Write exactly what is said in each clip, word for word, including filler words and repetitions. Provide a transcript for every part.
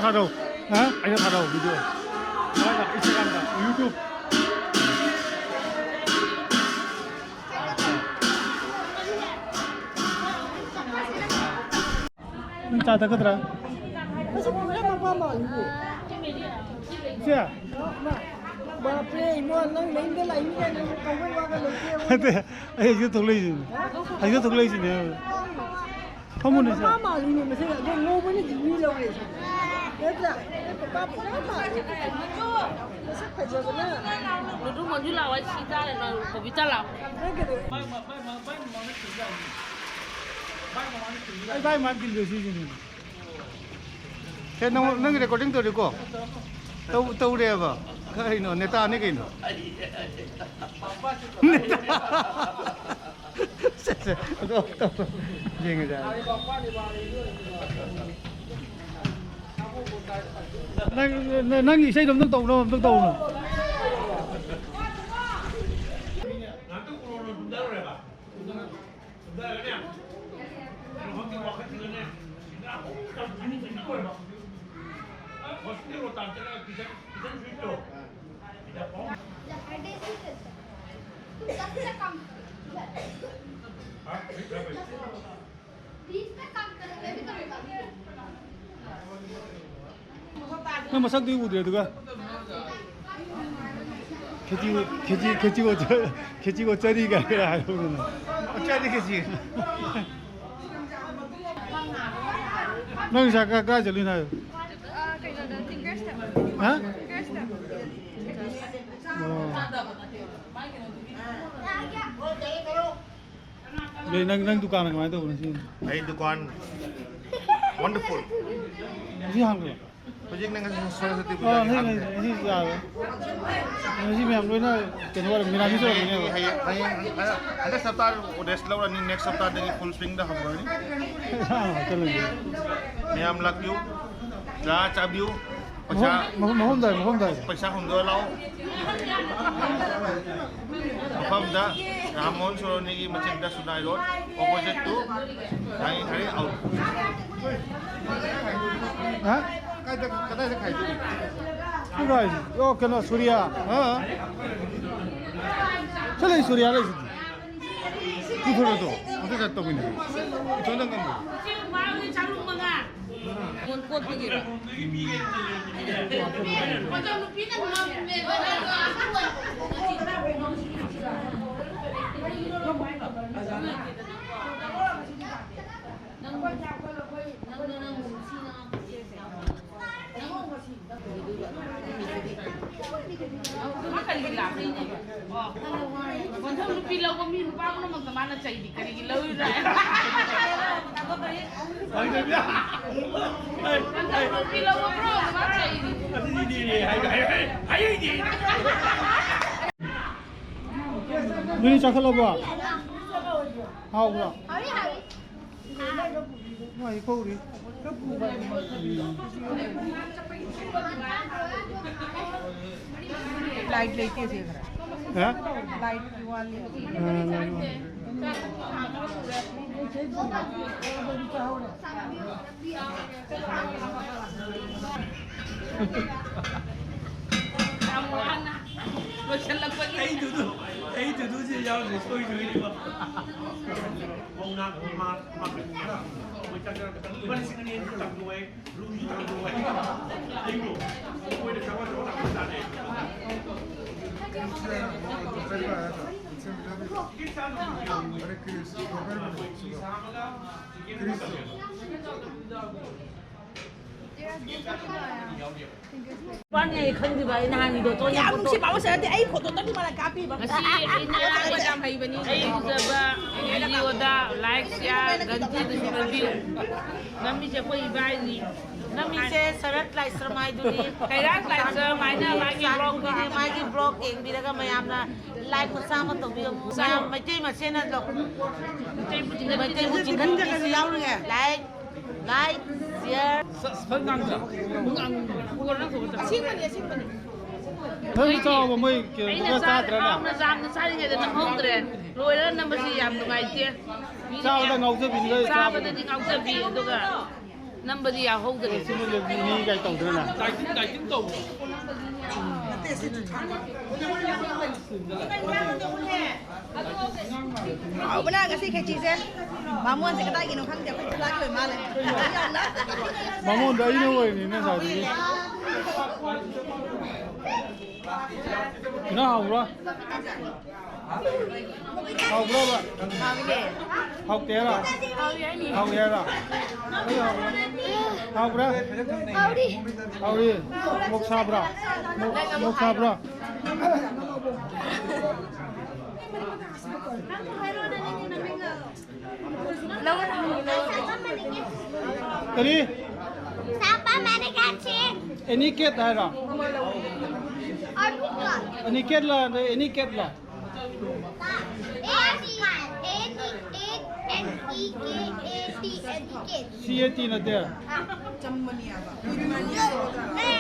ꯊꯥꯔꯛꯑꯣ꯫ ꯍꯥ? ꯑꯩꯅ ꯊꯥꯔꯛꯑꯣ video꯫ ꯀꯃꯥꯏꯅ? Instagram-ꯗ, YouTube꯫ ꯅꯪ ꯆꯥ ꯊꯛꯀꯗ꯭ꯔꯥ? ꯃꯁꯤ ꯄꯨꯔꯥ ꯃꯄꯥ ꯃꯥꯜꯂꯤꯅꯦ꯫ ꯁꯦ? ꯕꯥꯞꯔꯦ, ꯏꯃꯣ, ꯅꯪ ꯅꯌꯨꯝꯗ ꯂꯥꯛꯏꯅꯤ ꯀꯥꯏꯅ ꯀꯧꯕꯩ ꯋꯥꯒ ꯂꯩꯇꯦ꯫ ꯅꯠꯇꯦ, ꯑꯩ ꯍꯧꯖꯤꯛ ꯊꯣꯛꯂꯛꯏꯁꯤꯅꯦ꯫ ꯍꯧꯖꯤꯛ ꯊꯣꯛꯂꯛꯏꯁꯤꯅꯦ꯫ ꯐꯝꯃꯨꯅꯦ, ꯁꯦ꯫ ꯃꯄꯥ ꯃꯥꯜꯂꯤꯅꯦ ꯃꯁꯤ, ꯑꯗꯣ ꯉꯧꯕꯅ ꯖꯤꯅꯤ ꯂꯧꯔꯦ꯫ ꯅꯠꯇ꯭ꯔꯥ? ꯃꯄꯥ ꯄꯨꯔꯥ ꯃꯥꯜꯂꯤ꯫ ꯃꯁꯛ ꯐꯖꯕꯅ꯫ ꯅꯨꯗꯨ ꯃꯟꯖꯨ ꯂꯥꯛꯑꯣ, ꯑꯩ ꯁꯤ ꯆꯥꯔꯦ, ꯅꯪ ꯀꯣꯕꯤ ꯆꯥ ꯂꯥꯛꯑꯣ꯫ ꯅꯪ ꯀꯩꯗꯧ- ꯑꯩ ꯚꯥꯏ ꯃꯥꯟ ꯇꯤꯜꯂꯨ ꯁꯤꯁꯤꯅꯦ꯫ ꯁꯦ, ꯅꯪ, ꯅꯪ recording ꯇꯧꯔꯤꯀꯣ? ꯇꯧ-, ꯇꯧꯔꯦꯕ꯫ ꯀꯩꯅꯣ, ꯅꯦꯇꯥꯅꯤ ꯀꯩꯅꯣ꯫ ꯅꯦꯇꯥ꯫ ꯁꯦ, ꯁꯦ, ꯑꯗꯣ, ꯑꯗꯣ, ꯌꯦꯡꯉꯁꯦ꯫ ꯅꯪ, ꯅꯪ, ꯅꯪꯒꯤ ꯏꯁꯩꯗꯣ ꯑꯝꯇꯪ ꯇꯧꯅꯕ, ꯑꯝꯇꯪ ꯇꯧꯅ꯫ ꯅꯪ ꯃꯁꯛꯇꯨꯗꯤ ꯎꯗ꯭ꯔꯦ ꯑꯗꯨꯒ꯫ ꯈꯦꯆꯤ, ꯈꯦꯆꯤ, ꯈꯦꯆꯤ ꯑꯣ-, ꯈꯦꯆꯤ ꯑꯣ ꯆꯔꯤ ꯀꯥꯏ ꯍꯥꯏꯕꯗꯨꯅ꯫ ꯑꯣ ꯆꯔꯤ ꯈꯦꯆꯤ꯫ ꯅꯪ ꯉꯁꯥꯏ ꯀꯥꯏ, ꯀꯥꯏ ꯆꯠꯂꯨꯏꯅꯣ ꯍꯥꯏꯕ? ꯑ, ꯀꯩꯅꯣꯗ, Tinkers ꯇ꯫ ꯍꯥ? Tinkers ꯇ꯫ ꯑꯣ꯫ ꯅꯣꯏ ꯅꯪ, ꯅꯪ ꯗꯨꯀꯥꯟꯅ ꯀꯃꯥꯏꯅ ꯇꯧꯕꯅꯣ ꯁꯤ? ꯑꯩ ꯗꯨꯀꯥꯟ wonderful꯫ ꯉꯁꯤ ꯍꯥꯡꯕ꯭ꯔꯣ? ꯍꯧꯖꯤꯛꯅ ꯉꯁꯤ ꯁꯔꯁꯋꯇꯤ ꯑꯥ, ꯄꯨꯖꯥꯒꯤ ꯉꯁꯤ, ꯍꯥꯡꯗꯦ꯫ ꯉꯁꯤ, ꯉꯁꯤ ꯌꯥꯔꯣꯏ꯫ ꯉꯁꯤ ꯃꯌꯥꯝ ꯂꯣꯏꯅ ꯀꯩꯅꯣ ꯑꯣꯏꯔꯝ-, ꯃꯤꯔꯥꯃꯤꯁ ꯍꯌꯦꯡ, ꯑꯣꯏꯔꯝꯒꯅꯦꯕ꯫ ꯍꯌꯦꯡ, ꯍꯌꯦꯡ, ꯍꯌꯦꯡ, ꯍꯟꯗꯛ ꯁꯞꯇꯥ rest ꯂꯧꯔꯅꯤ, next ꯁꯞꯇꯥꯗꯒꯤ full swing ꯗ ꯍꯧꯔꯅꯤ꯫ ꯆꯠꯂꯁꯤ꯫ ꯃꯌꯥꯝ ꯂꯥꯛꯄꯤꯌꯨ, ꯆꯥ ꯆꯥꯕꯤꯌꯨ, ꯄꯩꯁꯥ ꯃꯐꯝ, ꯃꯐꯝ, ꯃꯐꯝ ꯇꯥꯏ, ꯃꯐꯝ ꯇꯥꯏ꯫ ꯄꯩꯁꯥ ꯍꯨꯟꯗꯣꯛꯑ ꯂꯥꯛꯑꯣ꯫ ꯃꯐꯝꯗ ꯔꯥꯃꯣꯍꯟ ꯁꯣꯔꯣꯅꯤꯒꯤ ꯃꯆꯤꯟꯗ Sunai road, opposite to nine hundred out. ꯍꯥ? ꯀꯗꯥꯏꯗ, ꯀꯗꯥꯏꯗ ꯈꯥꯏꯗꯣꯏꯅꯣ? ꯁꯤ ꯀꯥꯏꯁꯤ? ꯑꯣ, ꯀꯩꯅꯣ, ꯁꯨꯔꯤꯌꯥ꯫ ꯍꯥ? ꯁꯤ ꯂꯩ, ꯁꯨꯔꯤꯌꯥ ꯂꯩꯁꯤꯗꯤ꯫ ꯄꯨꯊꯣꯔꯛꯑꯣ, ꯑꯝꯇ ꯆꯠ ꯇꯧꯃꯤꯟꯅꯁꯤ꯫ ꯏꯊꯣꯟꯗ ꯉꯝꯃꯣꯏ꯫ ꯃꯣꯟ ꯀꯣꯠꯄꯒꯤꯔꯣ? ꯃꯥ ꯀꯔꯤꯒꯤ ꯂꯥꯛꯂꯤꯅꯦꯕ? ꯑꯣ꯫ ꯃꯊꯪ ꯅꯨꯄꯤ ꯂꯧꯕ ꯃꯤ ꯅꯨꯄꯥ ꯄꯨꯝꯅꯃꯛꯇ ꯃꯥꯅ ꯆꯩꯔꯤ꯫ ꯀꯔꯤꯒꯤ ꯂꯧꯔꯤꯅꯣ? ꯃꯊꯪ ꯅꯨꯄꯤ ꯂꯧꯕ ꯄꯨꯝꯅꯃꯛꯇ ꯃꯥ ꯆꯩꯔꯤ꯫ ꯅꯣꯏ ꯆꯥꯈꯠꯂꯕꯣ? ꯍꯥꯎꯕ꯭ꯔꯣ? ꯍꯥꯎꯏ, ꯍꯥꯎꯏ꯫ ꯃꯥꯏ ꯀꯧꯔꯤ꯫ ꯂꯥꯏꯠ ꯂꯩꯇꯦ ꯁꯤ ꯈꯔ꯫ ꯍꯥ? ꯂꯥꯏꯠꯀꯤ ꯋꯥꯠꯂꯤ꯫ ꯑꯥ, ꯂꯥꯏꯠ ꯋꯥꯠꯂꯤ꯫ ꯌꯥꯝ ꯋꯥꯅ ꯂꯣꯏꯁꯤꯜꯂꯛꯄꯒꯤ꯫ ꯑꯩ ꯗꯨꯗꯨ, ꯑꯩ ꯗꯨꯗꯨꯁꯦ ꯌꯥꯎꯗ꯭ꯔꯦ ꯁꯣꯏꯗꯣꯏꯅꯦꯕ꯫ ꯃꯧꯅꯥ ꯃꯥ, ꯃꯥ, ꯃꯣꯏ ꯆꯥꯛ ꯆꯥꯔꯒ ꯂꯨꯄꯥ ꯂꯤꯁꯤꯡ ꯑꯅꯤ ꯑꯅꯤ ꯇꯝꯗꯣꯛꯑꯦ꯫ ꯄꯥꯟꯅꯤ ꯑꯩ ꯈꯪꯗ꯭ꯔꯤꯕ, ꯑꯩ ꯅꯍꯥꯟꯒꯤꯗꯣ ꯇꯣ ꯌꯥꯝ ꯅꯨꯡꯁꯤ ꯄꯥꯕ ꯁꯥꯔꯗꯤ ꯑꯩ ꯐꯣꯇꯣ ꯇꯧꯗꯤ ꯃꯥꯅ ꯀꯥꯞꯄꯤꯕ꯫ ꯉꯁꯤ ꯑꯩꯅ ꯌꯥꯝ ꯍꯩꯕꯅꯤ꯫ ꯑꯩ ꯎꯖꯕ ꯚꯤꯗꯤꯑꯣꯗ ꯂꯥꯏꯛ, ꯁꯤꯌꯥꯔ, ꯒꯟꯇꯤꯗꯨꯁꯨ ꯅꯝꯕꯤꯌꯨ꯫ ꯅꯝꯃꯤꯁꯦ ꯑꯩꯈꯣꯏ ꯏꯕꯥꯏꯅꯤ꯫ ꯅꯝꯃꯤꯁꯦ ꯁꯔꯠ ꯂꯥꯏꯁ꯭ꯔꯝ ꯍꯥꯏꯗꯨꯅꯤ꯫ ꯀꯩꯔꯥꯛ ꯂꯥꯏꯁ꯭ꯔꯝ ꯍꯥꯏꯅ ꯃꯥꯒꯤ ꯆꯥꯟꯕꯤꯗꯨꯅꯤ, ꯕ꯭ꯂꯣꯒ ꯃꯥꯒꯤ ꯕ꯭ꯂꯣꯒ ꯌꯦꯡꯕꯤꯔꯒ ꯃꯌꯥꯝꯅ ꯂꯥꯏꯛ ꯃꯆꯥ ꯑꯃ ꯇꯧꯕꯤꯌꯨ꯫ ꯃꯌꯥꯝ ꯃꯩꯇꯩ ꯃꯁꯦꯟꯅ ꯂꯧ-, ꯃꯩꯇꯩꯕꯨ ꯆꯤꯡꯈꯠꯄꯤꯁꯤ ꯌꯥꯎꯔꯤꯉꯩ꯫ Like, like, share. ꯑꯁꯦꯡꯕꯅꯤ, ꯑꯁꯦꯡꯕꯅꯤ꯫ ꯅꯪ ꯆꯥꯎꯕ ꯃꯣꯏ ꯀꯩꯅꯣꯗꯨꯒ ꯆꯥꯗ꯭ꯔꯅꯦ? ꯍꯥꯎꯅ ꯆꯥꯝꯅ ꯆꯥꯔꯤꯉꯩꯗ ꯅꯝꯍꯧꯗ꯭ꯔꯦ꯫ ꯂꯣꯏꯔꯒ ꯅꯝꯕꯁꯤ ꯌꯥꯝ ꯅꯨꯡꯉꯥꯏꯇꯦ꯫ ꯃꯤꯗꯤ ꯆꯥꯕꯗ ꯌꯥꯝ ꯉꯥꯎꯖꯕꯤꯅꯤꯗ ꯆꯥꯕꯗꯗꯤ ꯉꯥꯎꯖꯕꯤ, ꯑꯗꯨꯒ ꯅꯝꯕꯗꯤ ꯌꯥꯍꯧꯗ꯭ꯔꯦ꯫ ꯁꯤꯃ ꯂꯦꯞꯄꯤꯅꯤ ꯀꯥꯏ ꯇꯧꯗ꯭ꯔꯅ? ꯗꯥꯏꯇꯤꯡ, ꯗꯥꯏꯇꯤꯡ ꯇꯧꯕ꯫ ꯍꯥꯎꯕꯅ ꯉꯁꯤ ꯈꯦꯆꯤꯁꯦ꯫ ꯕꯥꯃꯣꯟꯁꯦ ꯀꯗꯥꯏꯒꯤꯅꯣ ꯈꯪꯗꯦ, ꯑꯩꯈꯣꯏ ꯆꯤꯂꯥꯒꯤ ꯑꯣꯏ ꯃꯥꯜꯂꯦ꯫ ꯕꯥꯃꯣꯟꯗꯣ ꯑꯩꯅ ꯑꯣꯏꯔꯤꯅꯤꯅꯦ ꯉꯁꯥꯏꯗꯒꯤ꯫ ꯏꯟꯖꯥꯡ ꯍꯥꯎꯕ꯭ꯔꯣ? ꯍꯥꯎꯕ꯭ꯔꯣꯕ? ꯍꯥꯎꯇꯦ ꯍꯥꯏꯔꯣ? ꯍꯥꯎꯏ ꯍꯥꯏꯔꯣ? ꯍꯥꯎꯕ꯭ꯔꯥ? ꯍꯥꯎꯔꯤ꯫ ꯃꯣꯛ ꯁꯥꯕ꯭ꯔꯥ? ꯃꯣꯛ, ꯃꯣꯛ ꯁꯥꯕ꯭ꯔꯥ? ꯀꯔꯤ? ꯁꯥꯄꯥ ꯃꯥꯅꯦ ꯀꯥꯆꯤꯟ꯫ ꯑꯦꯅꯤ ꯀꯦꯠ ꯍꯥꯏꯔꯣ? ꯑꯅꯤꯀꯦꯠꯂ, ꯑꯗꯩ ꯑꯦꯅꯤ ꯀꯦꯠꯂ? A N E K A T, Aniket. C A T ꯅꯠꯇꯦ꯫ ꯑꯦ,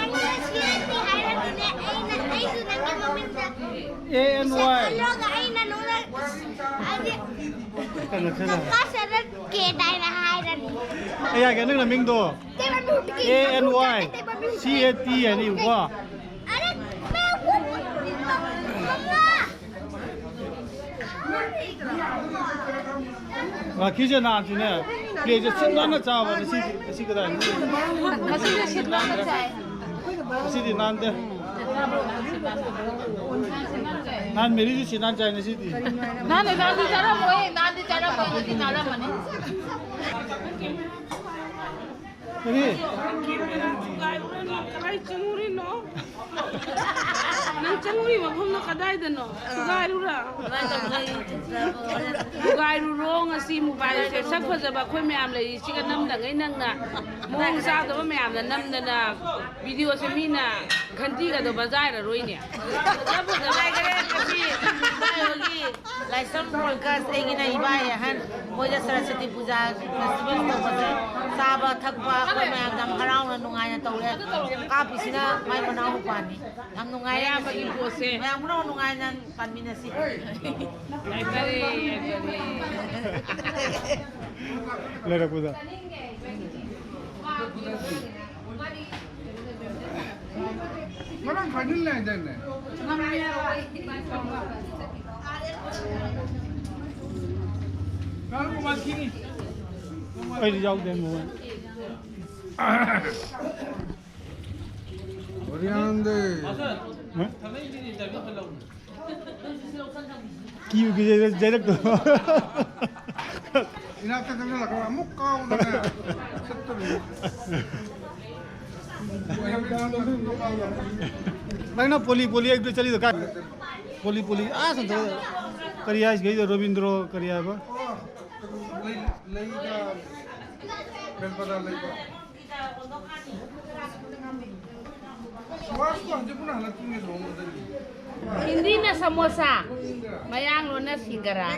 ꯑꯩꯅ ꯁꯤ ꯑꯦ ꯇꯤ ꯍꯥꯏꯔꯗꯤꯅꯦ, ꯑꯩꯅ, ꯑꯩꯁꯨ ꯅꯪꯒꯤ ꯃꯃꯤꯡꯗ ꯑꯦ ꯑꯦꯟ ꯋꯥꯏ꯫ ꯈꯜꯂꯒ ꯑꯩꯅ ꯅꯉꯣꯟꯗ ꯍꯥꯏꯗꯤ ꯀꯩꯅꯣ ꯈꯔ ꯀꯀꯥ ꯁꯔꯠ ꯀꯦ ꯇꯥꯏꯅ ꯍꯥꯏꯔꯅꯤ꯫ ꯑꯩ ꯍꯥꯏꯒꯦ, ꯅꯪ ꯅꯃꯤꯡꯗꯣ ꯇꯦꯕꯜ ꯃꯨꯠꯀꯤ ꯑꯦ ꯑꯦꯟ ꯋꯥꯏ ꯇꯦꯕꯜ ꯃꯨꯠꯀꯤ ꯁꯤ ꯑꯦ ꯇꯤ ꯍꯥꯏꯅꯤꯀꯣ꯫ ꯑꯔꯦ, ꯃꯦ ꯋꯨ ꯃꯉꯥ꯫ ꯉꯥꯀꯤꯁꯦ ꯅꯍꯥꯟꯁꯨꯅꯦ, ꯄ꯭ꯂꯦꯁꯦ ꯁꯤꯠ ꯅꯥꯟꯅ ꯆꯥꯕ, ꯉꯁꯤꯗꯤ, ꯉꯁꯤ ꯀꯗꯥꯏ? ꯉꯁꯤꯗꯤ ꯁꯤꯠ ꯅꯥꯟꯅ ꯆꯥꯏ꯫ ꯉꯁꯤꯗꯤ ꯅꯥꯟꯗꯦ꯫ ꯅꯍꯥꯟ ꯃꯦꯔꯤꯁꯨ ꯁꯤꯠ ꯅꯥꯟ ꯆꯥꯏ, ꯉꯁꯤꯗꯤ꯫ ꯅꯥꯟꯅ, ꯅꯥꯟꯗꯤ ꯆꯥꯔꯝꯃꯣꯏ, ꯅꯥꯟꯗꯤ ꯆꯥꯔꯝꯃꯣꯏ, ꯉꯁꯤ ꯅꯥꯜꯂꯝꯃꯅꯤ꯫ ꯀꯔꯤ? ꯀꯗꯥꯏ ꯆꯪꯉꯨꯔꯤꯅꯣ? ꯅꯪ ꯆꯪꯉꯨꯔꯤ ꯃꯐꯝꯗꯣ ꯀꯗꯥꯏꯗꯅꯣ? ꯊꯨꯒꯥꯏꯔꯨꯔꯥ? ꯊꯨꯒꯥꯏꯔꯨꯔꯣ ꯉꯁꯤ ꯃꯣꯕꯥꯏꯜꯁꯦ꯫ ꯁꯛ ꯐꯖꯕ ꯑꯩꯈꯣꯏ ꯃꯌꯥꯝ ꯂꯩꯔꯤꯁꯤꯒ ꯅꯝꯗꯉꯩ ꯅꯪꯅ ꯃꯑꯣꯡ ꯆꯥꯗꯕ ꯃꯌꯥꯝꯅ ꯅꯝꯗꯅ ꯚꯤꯗꯤꯑꯣꯁꯦ ꯃꯤꯅ ꯘꯟꯇꯤꯒꯗꯣ ꯕꯖꯥꯔꯔꯣꯏꯅꯦ꯫ ꯐꯖ ꯐꯖꯕ ꯍꯥꯏꯈꯔꯦ ꯉꯁꯤ ꯏꯕꯥꯏ ꯍꯣꯏꯒꯤ ꯂꯥꯏꯁ꯭ꯔꯝ ꯄꯣꯜꯀꯥꯁ ꯑꯩꯒꯤꯅ ꯏꯕꯥꯏ ꯑꯍꯟ ꯃꯣꯏꯗ ꯁꯔꯁ꯭ꯋꯇꯤ ꯄꯨꯖꯥ ꯐꯦꯁꯇꯤꯚꯦꯜ ꯇꯧꯕꯁꯦ ꯆꯥꯕ ꯊꯛꯄ ꯑꯩꯈꯣꯏ ꯃꯌꯥꯝ ꯌꯥꯝ ꯍꯔꯥꯎꯅ ꯅꯨꯡꯉꯥꯏꯅ ꯇꯧꯔꯦ꯫ ꯀꯥꯞꯄꯤꯁꯤꯅ ꯃꯥꯏ ꯃꯅꯥꯎ ꯅꯨꯄꯥꯅꯤ꯫ ꯌꯥꯝ ꯅꯨꯡꯉꯥꯏꯔꯦ꯫ ꯑꯌꯥꯝꯕꯒꯤ ꯄꯣꯠꯁꯦ꯫ ꯃꯌꯥꯝ ꯄꯨꯝꯅꯃꯛ ꯅꯨꯡꯉꯥꯏꯅ ꯄꯥꯟꯃꯤꯟꯅꯁꯤ꯫ ꯌꯥꯏꯐꯔꯦ, ꯌꯥꯏꯐꯔꯦ꯫ ꯂꯩꯔꯛꯄꯗ꯫ ꯉꯔꯥꯡ ꯐꯥꯏꯅꯦꯜ ꯂꯩ ꯍꯥꯏꯗꯥꯏꯅꯦ? ꯑꯩꯗꯤ ꯌꯥꯎꯗꯦ ꯃꯣꯏ꯫ ꯍꯔꯤꯌꯥꯅꯟꯗꯦ꯫ ꯍꯥ? ꯀꯤꯕꯨ ꯀꯤꯖꯩꯗ ꯖꯩꯔꯛꯇꯣ꯫ ꯏꯅꯥꯛꯇ ꯆꯪꯁꯤꯜꯂꯛꯄ ꯑꯃꯨꯛ ꯀꯥꯎꯗꯅ ꯆꯠꯇꯣꯔꯤꯕ꯫ ꯅꯪꯅ ꯄꯣꯂꯤ ꯄꯣꯂꯤ ꯑꯩꯗꯣ ꯆꯠꯂꯤꯗꯣ ꯀꯥꯏ? ꯄꯣꯂꯤ ꯄꯣꯂꯤ ꯑꯥ ꯁꯟꯇ ꯀꯔꯤ ꯍꯥꯏꯁꯤꯒꯩꯗꯣ ꯔꯣꯕꯤꯟꯗ꯭ꯔꯣ ꯀꯔꯤ ꯍꯥꯏꯕ? ꯂꯩ, ꯂꯩꯒ ꯕꯦꯜꯄꯗꯥ ꯂꯩꯒ꯫ ꯁꯨꯕꯥꯁꯇꯣ ꯍꯧꯖꯤꯛ ꯄꯨꯟꯅ ꯍꯜꯂꯛꯇ꯭ꯔꯤꯉꯩ ꯂꯨꯍꯣꯡꯕꯗꯅꯤ꯫ ꯍꯤꯟꯗꯤꯅ ꯁꯃꯣꯁꯥ, ꯃꯌꯥꯡꯂꯣꯟꯅ ꯁꯤꯡꯒꯔꯥ꯫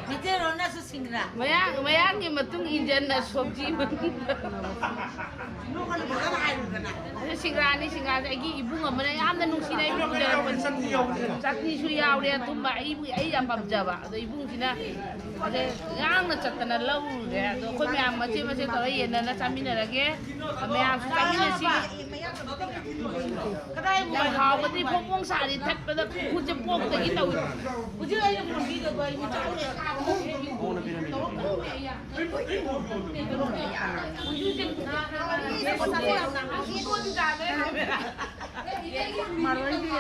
ꯃꯩꯇꯩꯂꯣꯟꯅꯁꯨ ꯁꯤꯡꯒꯔꯥ꯫ ꯃꯌꯥꯡ, ꯃꯌꯥꯡꯒꯤ ꯃꯇꯨꯡ ꯏꯟꯖꯟꯅ ꯁꯣꯛꯖꯤ ꯃꯅꯨꯡꯗ꯫ ꯅꯣꯛꯀꯅꯨ, ꯐꯖꯅ ꯍꯥꯏꯔꯨꯗꯅ꯫ ꯑꯗꯨ ꯁꯤꯡꯒꯔꯥꯅꯤ, ꯁꯤꯡꯒꯔꯥꯁꯦ ꯑꯩꯒꯤ ꯏꯕꯨꯡ ꯑꯃꯅ ꯌꯥꯝꯅ ꯅꯨꯡꯁꯤꯅ ꯑꯩꯕꯨ ꯄꯨꯖꯔꯛꯄꯅꯤ꯫ ꯆꯠꯅꯤꯁꯨ ꯌꯥꯎꯔꯦ, ꯑꯊꯨꯝꯕ ꯑꯩꯕꯨ, ꯑꯩ ꯌꯥꯝ ꯄꯥꯝꯖꯕ꯫ ꯑꯗꯣ ꯏꯕꯨꯡꯁꯤꯅ ꯑꯗꯩ ꯉꯥꯡꯅ ꯆꯠꯇꯅ ꯂꯧꯔꯨꯔꯦ꯫ ꯑꯗꯣ ꯑꯩꯈꯣꯏ ꯃꯌꯥꯝ ꯃꯆꯦ ꯃꯆꯦ ꯇꯧꯔ ꯌꯦꯟꯅꯅ ꯆꯥꯃꯤꯟꯅꯔꯒꯦ꯫ ꯃꯌꯥꯝꯁꯨ ꯆꯥꯃꯤꯟꯅꯁꯤ꯫ ꯌꯥꯝ ꯍꯥꯎꯕꯗꯤ ꯐꯣꯡ ꯐꯣꯡ ꯁꯥꯔꯤ, ꯊꯛꯄꯗ ꯈꯨꯠꯁꯦ ꯄꯣꯛꯇꯒꯤ ꯇꯧꯏ꯫ ꯍꯧꯖꯤꯛ ꯑꯩꯅ ꯐꯣꯟ ꯄꯤꯒꯗꯣ ꯑꯩ ꯃꯤꯆꯪ ꯑꯣꯏꯅ ꯁꯥꯕ ꯍꯧꯔꯦ꯫ ꯍꯧꯖꯤꯛꯁꯦ ꯃꯔꯣꯏꯗꯤ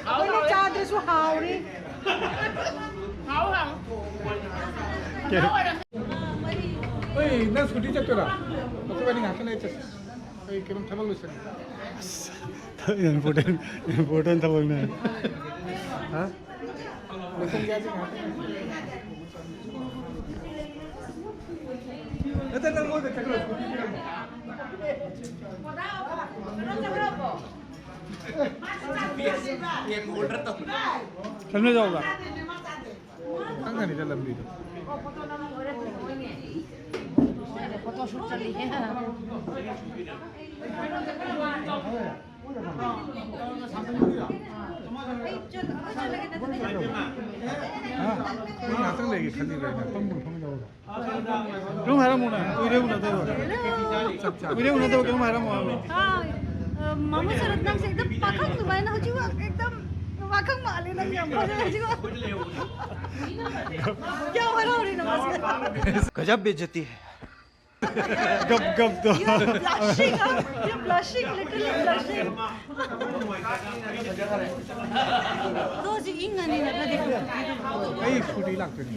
ꯑꯩꯈꯣꯏꯅ ꯆꯥꯗ꯭ꯔꯁꯨ ꯍꯥꯎꯔꯤ꯫ ꯍꯣꯏ, ꯅꯪ ꯁ꯭ꯀꯨꯇꯤ ꯆꯠꯇꯣꯏꯔꯥ? ꯑꯩꯈꯣꯏꯕꯥꯅꯤ ꯉꯥꯏꯍꯥꯛꯇꯪ ꯂꯩꯔ ꯆꯠꯁꯤ꯫ ꯑꯩ ꯀꯩꯅꯣꯝ ꯊꯕꯛ ꯂꯣꯏꯁꯟꯒꯦ꯫ ꯑꯁ, important, important ꯊꯕꯛꯅꯦ꯫ ꯍꯥ? ꯂꯣꯏꯁꯟꯒꯦ ꯍꯥꯏꯁꯤ ꯉꯥꯏꯍꯥꯛꯇꯪ꯫ ꯅꯠꯇꯦ, ꯅꯪ ꯃꯣꯏꯗ ꯆꯠꯈ꯭ꯔꯣ, ꯁ꯭ꯀꯨꯇꯤ ꯄꯤꯔꯝꯃꯣ꯫ ꯀꯩꯅꯣ ꯌꯥꯎꯕ꯭ꯔꯥ? ꯈꯪꯒꯅꯤꯗ ꯂꯝꯕꯤꯗꯣ꯫ फोटो शूट चल रही है। ꯉꯥꯏꯍꯥꯛꯇꯪ ꯂꯩꯒꯦ ꯈꯜꯂꯤꯕ ꯑꯩꯅ ꯄꯪ ꯄꯪ ꯐꯝ ꯌꯥꯎꯔꯣ꯫ ꯀꯩꯅꯣꯝ ꯍꯥꯏꯔꯝꯃꯣꯅꯦ, ꯀꯨꯏꯔꯦ ꯎꯅꯗꯕ꯫ ꯆꯞ ꯆꯥꯔꯦ꯫ ꯀꯨꯏꯔꯦ ꯎꯅꯗꯕ, ꯀꯩꯅꯣꯝ ꯍꯥꯏꯔꯝꯃꯣ ꯍꯥꯏꯕ꯫ ꯍꯥꯏ꯫ ꯑ, ꯃꯥꯃꯣ ꯁꯔꯠ, ꯅꯪꯁꯦ ꯑꯦꯛꯗꯝ ꯄꯥꯈꯪ ꯑꯗꯨꯃꯥꯏꯅ ꯍꯧꯖꯤꯛ ꯋꯥ-, ꯑꯦꯛꯗꯝ ꯄꯥꯈꯪ ꯃꯥꯜꯂꯦ ꯅꯪ ꯌꯥꯝ ꯐꯖꯩ ꯍꯧꯖꯤꯛ ꯋꯥ-, ꯌꯥꯝ ꯍꯔꯥꯎꯔꯦ ꯅꯪ ꯍꯧꯖꯤꯛ꯫ गजब बेइज्जती है। ꯒꯞ ꯒꯞꯇꯣ꯫ You're blushing, huh? You're blushing, literally blushing. ꯑꯗꯣ ꯍꯧꯖꯤꯛ ꯏꯪꯉꯅꯤ ꯅꯠꯇ꯭ꯔꯗꯤ꯫ ꯑꯩ ꯁ꯭ꯀꯨꯇꯤ ꯂꯥꯛꯇꯣꯏꯅꯤ꯫